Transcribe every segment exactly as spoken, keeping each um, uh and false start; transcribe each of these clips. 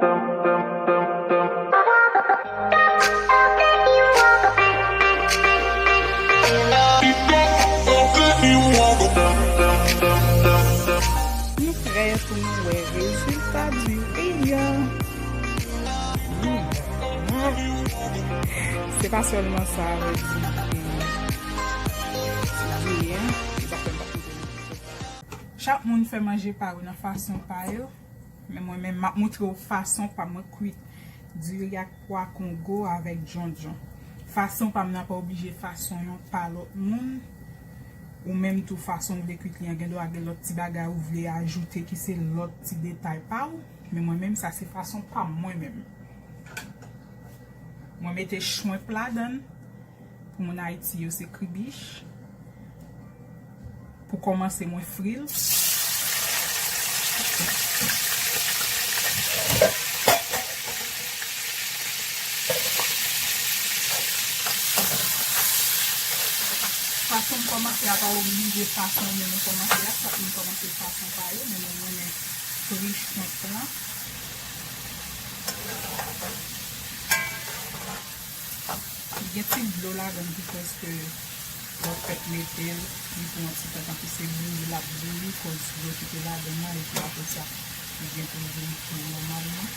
Nou prè pou nou wè rezilta diri an. Hmm. Se pa sèlman sa, vle di, hmm, se diri an, li pa fè m pa koute nou. Chak moun fè manje pa yo nan fason pa yo. Men mwen menm, m ap montre w fason pa mwen kwit diri ak pwa kongo avèk djondjon. Fason pa m nan pa oblije fason yon pa lòt moun. Ou menm tou, fason w vle kwit li an, gen dwa gen lòt ti bagay ou vle ajoute ki se lòt ti detay pa w. Men mwen menm, sa se fason pa m mwen menm. Mwen mete chwenp ladan l. Pou moun Ayiti yo, se kribich. Pou kòmanse, mwen fri l. Fason m kòmanse a pa oblije fason mwen kòmanse a, chak moun kòmanse fason pa yo, men mwen, mwen renmen fri chwenp lan. Li gen ti dlo ladan l ki fè ke lè w fèk mete l, li pran yon ti tan, tankou se bouyi l ap bouyi, koz dlo ki te ladan l lan, epi apre sa, li gen pou l vin fri nòmalman.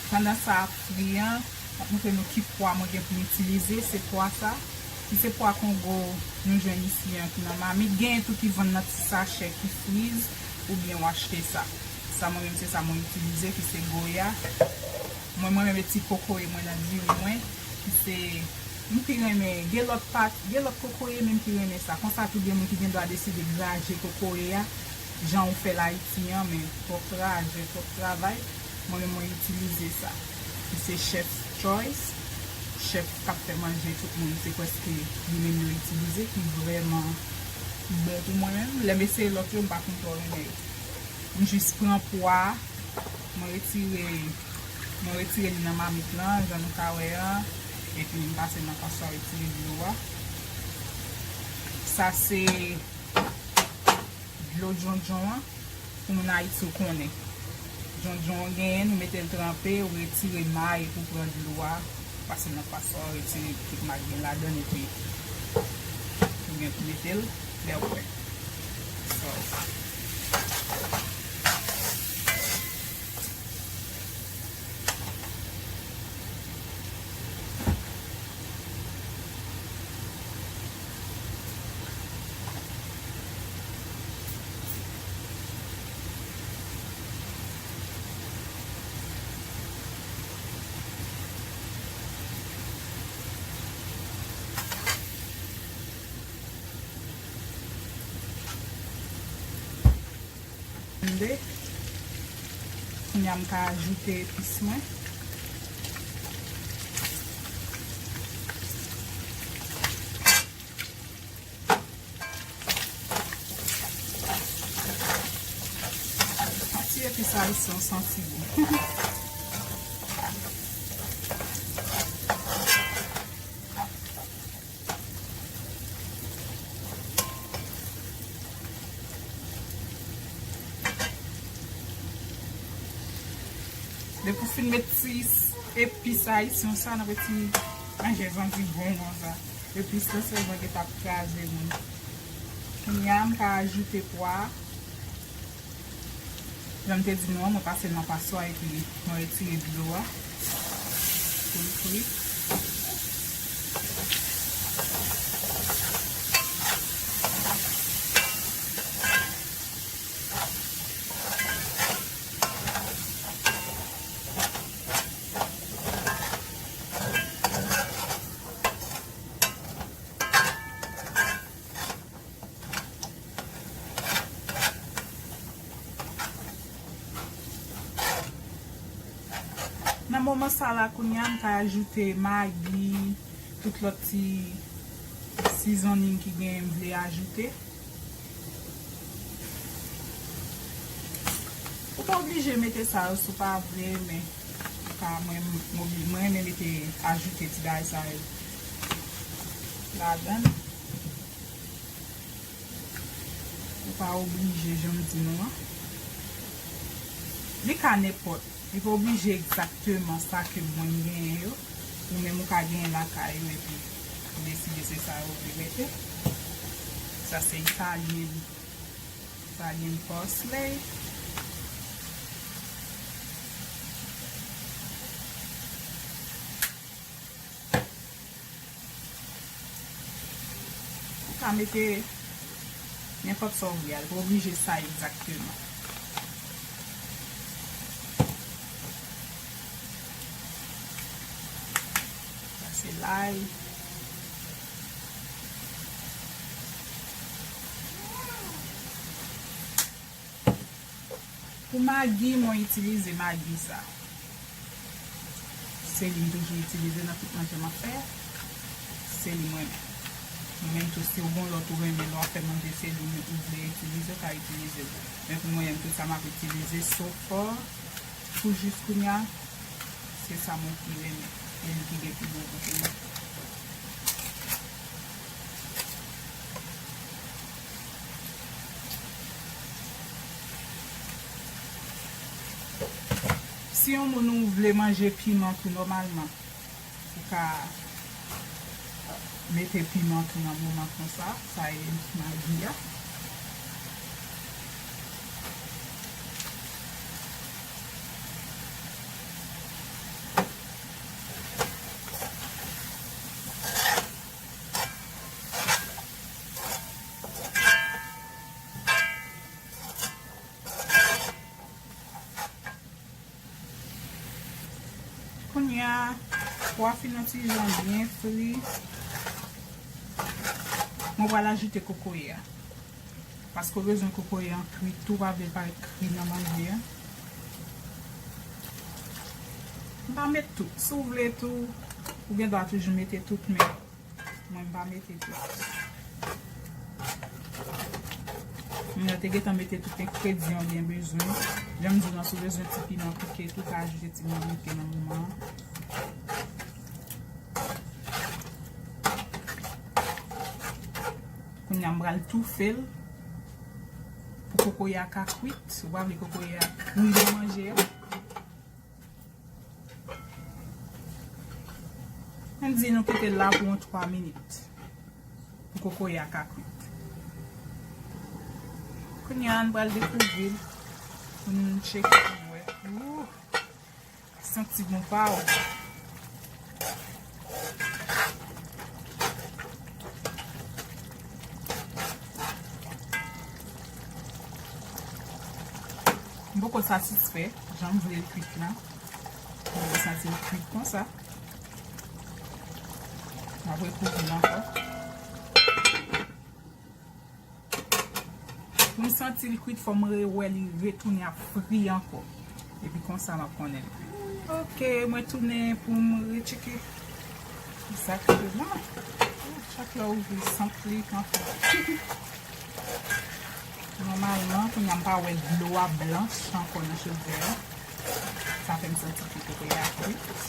Pandan sa ap fri an, m ap montre nou ki pwa mwen gen pou m itilize. Se pwa sa, ki se pwa kongo nou jwenn isi an, ki nan mamit. Genyen tou ki vann nan ti sachè ki friz, oubyen w achte sa. Sa mwen menm, se sa mwen itilize, ki se goya. Mwen, mwen menm, e ti kokoye mwen nan diri mwen, ki se, m pi renmen, gen lòt pat, gen lòt kokoye, men m pi renmen sa. Konsa tou, gen moun ki gen dwa deside graje kokoye a, jan ou fè l Ayiti an, men twòp trajè, twòp travay. Mwen menm, mwen itilize sa. Ki se Chef Choice, chèf k ap fè manje tout moun, se prèske li menm yo itilize, ki vrèman bon pou mwen menm. Lè m eseye lòt yo, m pa fin twò renmen yo. M jis pran pwa a, mwen retire, mwen retire li nan mamit lan, jan nou ka wè an, epi m pase nan paswa retire dlo a. Sa se dlo djondjon an, pou moun Ayiti ou konnen. Djondjon an genyen, nou mete l tranpe, ou retire may pou pran dlo a, pase nan paswa, retire tout may gen ladan l, epi ou gen pou mete l lè ou prè. So, Tande. Kounye a m ka ajoute epis mwen. Yon ti epis ayisyen santi bon. Depi w fin met ti epis ayisyen sa nan ti manje zanvibon konsa. Epis la sèlman ki t ap kraze moun. Kounye a, m ka ajoute pwa a. Jan m te di nou an, mwen pase l nan paswa epi mwen retire dlo a pou l fri. Nan moman sa la, kounye a, m ka ajoute magi, tout lòt ti sizonin ki genyen m vle ajoute. Ou pa oblije mete sa yo si w pa vle, men Sa mwen, mwen, mwen renmen mete, ajoute ti bagay sa yo ladan. Ou pa oblije, jan m di nou an. Li ka nenpòt. Li pa oblije egzakteman sa ke mwen genyen yo. Ou menm ou ka genyen lakay ou epi ou deside se sa ou vle mete. Sa se Italian, Italian parsley. Ou ka mete nenpòt sa w vle a, li pa oblije sa egzakteman. Sa se lay. Pou magi, mwen itilize magi sa. Se li m toujou itilize nan tout manje m ap fè. Se li mwen renmen. Mwen menm tou, si w gon lòt ou renmen lè w ap fè manje, se li ou vle itilize, w ka itilize l. Men pou mwen menm, tout sa m ap itilize, so far, pou jis kounye a, se sa mwen pi renmen. E li ki gen pi bon gou pou mwen. Si yon moun ou vle manje piman tou nòmalman, ou ka mete piman tou nan moman konsa, sa e magi a. Kounye a, pwa fin yon ti jan byen fri. Mwen pral ajoute kokoye a. Paske w bezwen kokoye an kwi tou, pa vle l parèt kri nan manje a. M pa met tout. Si w vle tou, ou gen dwa toujou mete tout, men mwen m pa mete tout. Mwen te gentan mete tout engredyan w gen bezwen. Jan m di w lan, si w bezwen ti piman pike tou, ka ajoute ti piman pike nan moman an. Kounye a m pral toufe l pou kokoye a ka kwit. Ou pa vle kokoye a kri nan manje a. Ann di nou kite l la pou yon twa minit pou kokoye a ka kwit. Kounye a, n pral dekouvri l pou n tcheke pou n wè. Ooh, santi bon pa w. M poko satisfè jan m vle l kwit la. Mwen santi l kwit konsa. M ap rekouvri l ankò. Pou m santi l kwit, fò m rewè li retounen ap fri ankò. Epi konsa m ap konnen l kwit. Ok, mwen tounen pou m retcheke. Egzakteman. Chak lè w ouvri sant li ankò. Nòmalman, kounye a m pa wè dlo a blanch ankò nan chodyè a. Sa fè m santi ke kokoye a kwit.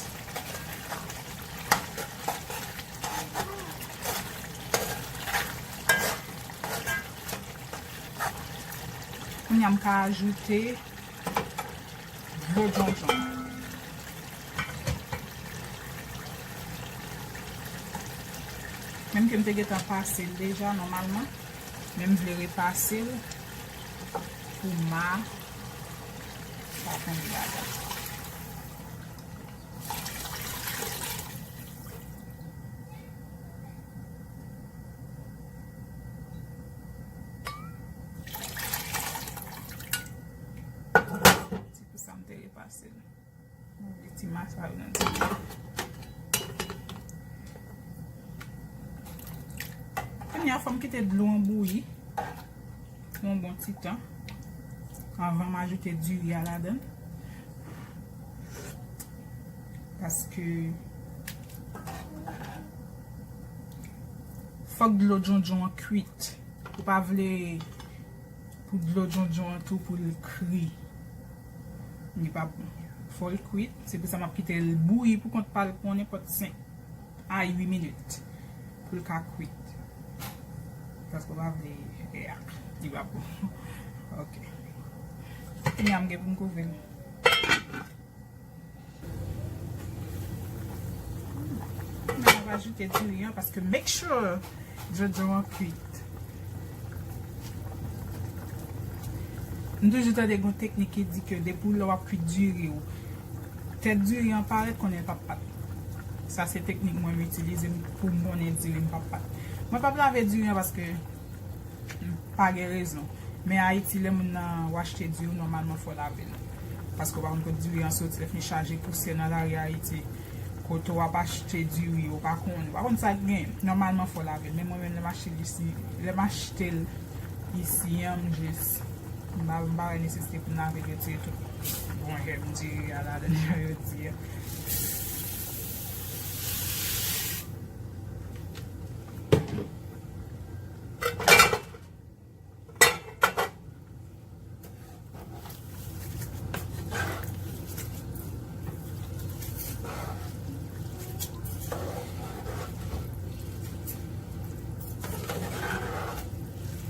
Kounye a m ka ajoute dlo djondjon. Menm ke m te gentan pase l deja nòmalman, men m vle repase l pou ma pa tonbe ladan. Se pou sa m te repase l. Mete ti masa yo nan diri. Kounye a, fò m kite dlo an bouyi pou yon bon ti tan anvan m ajoute diri a ladan l. Paske fòk dlo djondjon an kwit. Ou pa vle pou dlo djondjon an tou pou l kri. Li pa bon. Fò l kwit. Se pou sa m ap kite l bouyi pou kont pa l pou nenpòt senk a uit minit pou l ka kwit. Paske w pa vle, e, li pa bon. Ok. Kounye a m gen pou m kouvri l. Mwen ap ajoute diri an paske make sure djodjo an kwit. M toujou tande gon teknik ki di ke depi lè w ap kwit diri w, tèt diri an parèt, konnen l p ap pat. Sa se teknik mwen m itilize pou m konnen diri m p ap pat. Mwen p ap lave diri an paske pa gen rezon. Men Ayiti, lè moun nan w achte diri w, nòmalman fò w lave l. Paske w pa konn kote diri an soti, lè fini chaje pousyè nan lari Ayiti. Kote w ap achte diri, ou pa konn, ou pa konn sa k gen. Nòmalman fò w lave l. Men mwen menm, lè m achte l isi, lè m achte l isi an, m jis, m pa, m pa wè nesesite pou m lave l, retire tout bon jèm diri a ladan, jan yo di a.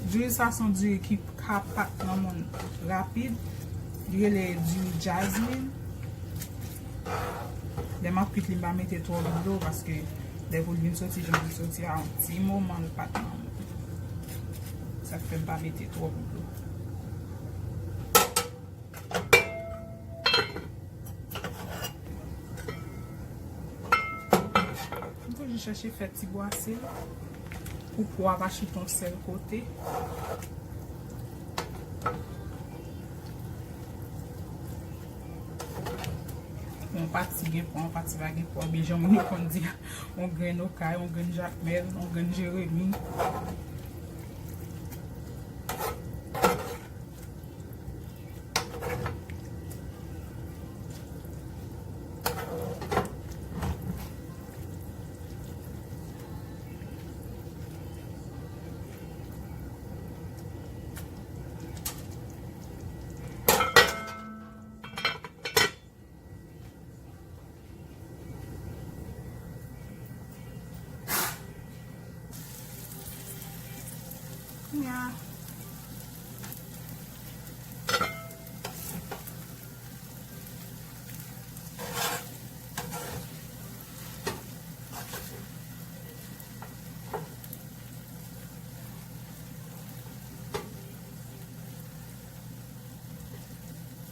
Diri sa se yon diri ki ka pat nan moun rapid. Li rele diri jasmine. Lè m ap kwit li, m pa mete twòp dlo paske lè pou l vin soti, jan l soti a, yon ti moman l pat nan moun. Sa k fè m pa mete twòp dlo. M toujou chèche fè ti bwase pou po a pa chita yon sèl kote. Yon pati gen po, yon pati pa gen po. Oubyen jan moun yo konn di, yon grenn okay, yon grenn jakmèl, yon grenn jeremi. Ya.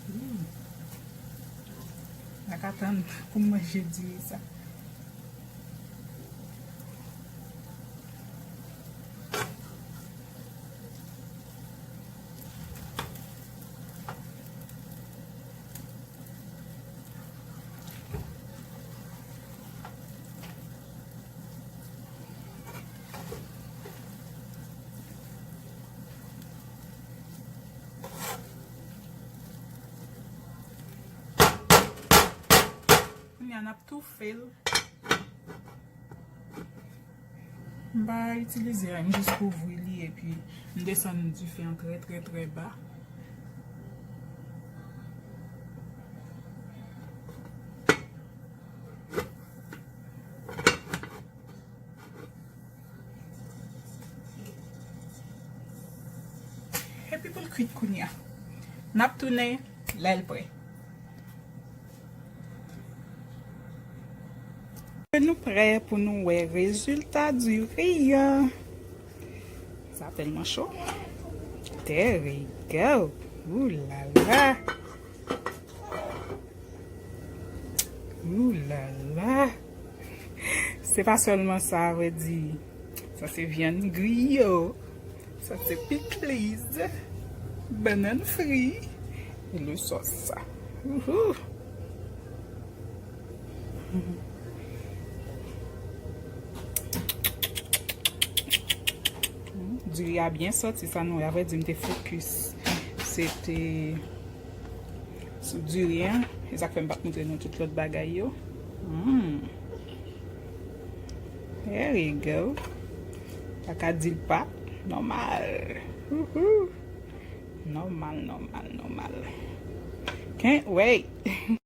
Mm. M pa ka tann pou m manje diri sa. Kounye a n ap toufe l. M pa itilize a, m jis kouvri li epi m desann dife an trè, trè, trè ba. Epi pou l kwit kounye a. N ap tounen lè l prè. Nou prè pou nou wè rezilta diri a. Sa tèlman cho. There we go. Ooh la la. Ooh la la. Se pa sèlman sa, a vrè di. Sa se vyann griyo. Sa se pikliz. Bannann fri. E le sòs sa. Wouhou. Diri a byen sòti, sa nou wè. A vrè di, m te fokis. Se te sou diri an. E sa k fè m pa t montre nou tout lòt bagay yo. Mm. There you go. Pa ka di l pa nòmal. Wouhou. Nòmal, nòmal, nòmal. Can't wait.